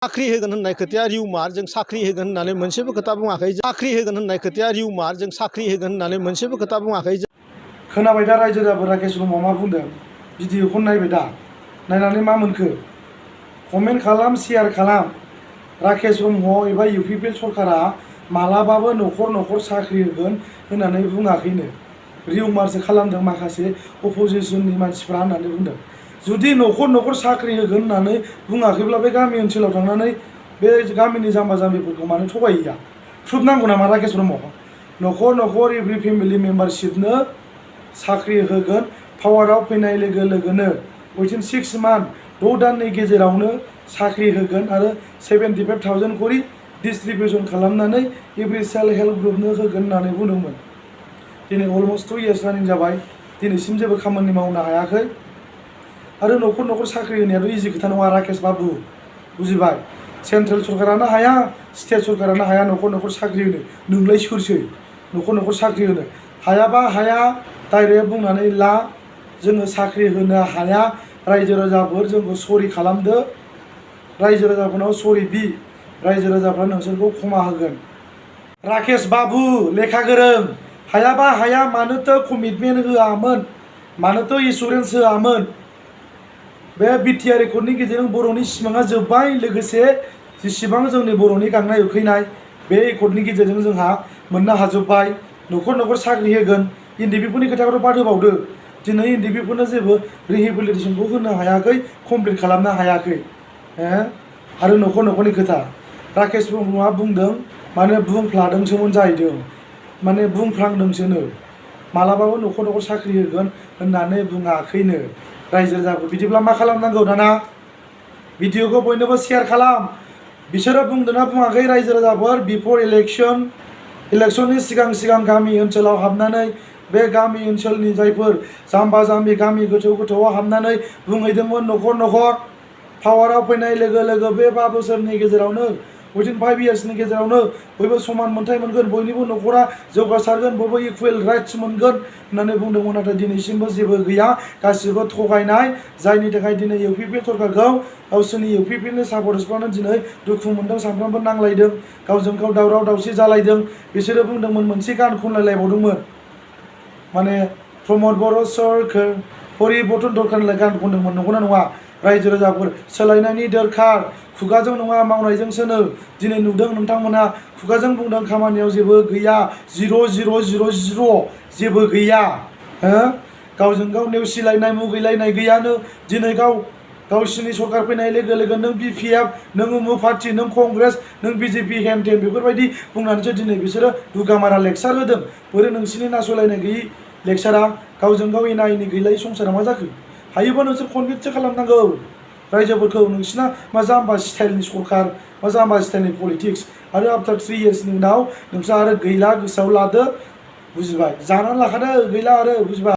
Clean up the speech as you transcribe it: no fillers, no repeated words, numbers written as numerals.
साख्रि होगोन होननाय खोथाया रिउमार जों साख्रि होगोन होननानै मोनसेबो खोथा बुङाखै साख्रि होगोन होननाय खोथाया रिउमार जों साख्रि होगोन होननानै मोनसेबो खोथा बुङाखै खोनाबाय दा रायजो राजाफोर राकेश ब्रह्मआ मा बुंदों भिडिअखौ नायबाय दा नायनानै मा मोनखो कमेन्ट खालाम शेयार खालाम राकेश ब्रह्म एबा इउपिपिएल सरकारा मालाबाबो न'खर न'खर साख्रि होगोन होननानै बुङाखैनो रिउमारसो खालामदों माखासे अपोजिशननि मानसिफ्रा होननानै बुंदों जुदि न'खर न'खर साख्रि होगोन होननानै बुङाखैब्ला बे गामि ओनसोलाव थांनानै बे गामिनि जाम्बा जाम्बिफोरखौ मानो थगायहैया प्रुफ नांगौ नामा राकेश ब्रह्म न'खर न'खर एभ्रि फेमिलि मेम्बारशिपनो साख्रि होगोन पावाराव फैनाय लोगो लोगोनो उइथिन 6 मान्थ 6 दाननि गेजेरावनो साख्रि होगोन आरो 75,000 करि डिस्ट्रिबिउसन खालामनानै एभ्रि सेल्फ हेल्प ग्रुपनो होगोन होननानै बुंदोंमोन दिनै अलमस्ट 2 इयार्स रानिं जाबाय दिनैसिम जेबो खामानि मावनो हायाखै आरो न'खर न'खर साख्रि होनायाथ' इजि खोथा नङा राकेश बाबु बुजिबाय सेन्ट्रेल सरकारानो हाया स्टेट सरकारानो हाया न'खर न'खर साख्रि होनो नोंलाय सोरसै न'खर न'खर साख्रि होनो हायाबा हाया डाइरेक्ट बुंनानै ला जोङो साख्रि होनो हाया रायजो राजाफोर जोंखौ सरि खालामदो रायजो राजाफोरनाव सरि बि रायजो राजाफ्रा नोंसोरखौ क्षमा होगोन राकेश बाबु लेखा गोरों हायाबा हाया मानोथो कमिटमेन्ट होआमोन मानोथो एसुरेन्स होआमोन बे बिटिआर रेकर्डनि गेजेरजों बर'नि सिमाङा जोब्बाय लोगोसे जेसेबां जोंनि बर'नि गांनाय उखैनाय बे रेकर्डनि गेजेरजों जोंहा मोननो हाजोब्बाय न'खर न'खर साख्रि होगोन इन्डिपिफोरनि खोथाखौथ' बाद होबावदो दिनै इन्डिपिफोरनो जेबो रिहेबिलिटेसनखौ होनो हायाखै कमप्लिट खालामनो हायाखै आरो न'खर न'खरनि खोथा राकेश ब्रह्मआ बुंदों माने बुंफ्लादोंसोमोन जाहैदों माने बुंफ्लांदोंसोनो मालाबाबो न'खर न'खर साख्रि होगोन होननानै बुङाखैनो रायजो राजाफोर बिदिब्ला मा खालामनांगौ दाना भिडिअखौ बयनोबो शेयार खालाम बिसोरो बुंदोंना बुङाखै रायजो राजाफोर बिफोर इलेक्शननि सिगां गामि ओनसोलाव हाबनानै बे गामि ओनसोलनि जायफोर जाम्बा जाम्बि गामि गोथौ गोथौआव हाबनानै बुंहैदोंमोन न'खर न'खर पावाराव फैनाय लोगो लोगो बे 5 बोसोरनि गेजेरावनो उइथिन 5 इयार्सनि गेजेरावनो बयबो समान मोनथाय मोनगोन बयनिबो न'खरा जौगासारगोन बयबो इकुवेल राइट्स मोनगोन होननानै बुंदोंमोन नाथाय दिनैसिमबो जेबो गैया गासिबो थगायनाय जायनि थाखाय दिनै इउपिपिएल सरकारखौ गावसोरनि इउपिपिएलनि सापर्टार्सफ्रानो दिनै दुखु मोनदों सानफ्रामबो नांलायदों गावजों गाव दावराव दावसि जालायदों बिसोरो बुंदोंमोन मोनसे गान खनलायलायबावदोंमोन माने प्रमद बर' सरकार परिबर्तन दरकार होननाय गान खनदोंमोन नंगौना नङा रायजो राजाफोर सोलायनायनि दरकार खुगाजों नङा मावनायजोंसोनो दिनै नुदों नोंथांमोना खुगाजों बुंदों खामानियाव जेबो गैया 0 जेबो गैया गावजों गाव नेवसिलायनाय मुगैलायनाय गैयानो दिनै गावसिनि सरकार फैनाय लोगो लोगो नों बिपिएफ नों उमुक पार्टी नों कंग्रेस नों बिजेपि हेन टेन बेफोरबायदि बुंनानैसो दिनै बिसोरो दुगामारा लेक्सार होदों बोरै नोंसिनि नासयलायनाय गैयि लेक्सारा गावजों गाव एना एनि गैलायै संसारा मा जाखो हायोबा नोंसोर कनभिन्ससो खालामनांगौ रायजोफोरखौ नोंसिना मा जाम्बा स्टाइलनि सरकार मा जाम्बा स्टाइलनि पलिटिक्स आरो आफ्टार 3 इयार्सनि उनाव नोंस्रा आरो गैला गोसोआव लादो बुजिबाय जानानै लाखादो गैला आरो बुजिबाय।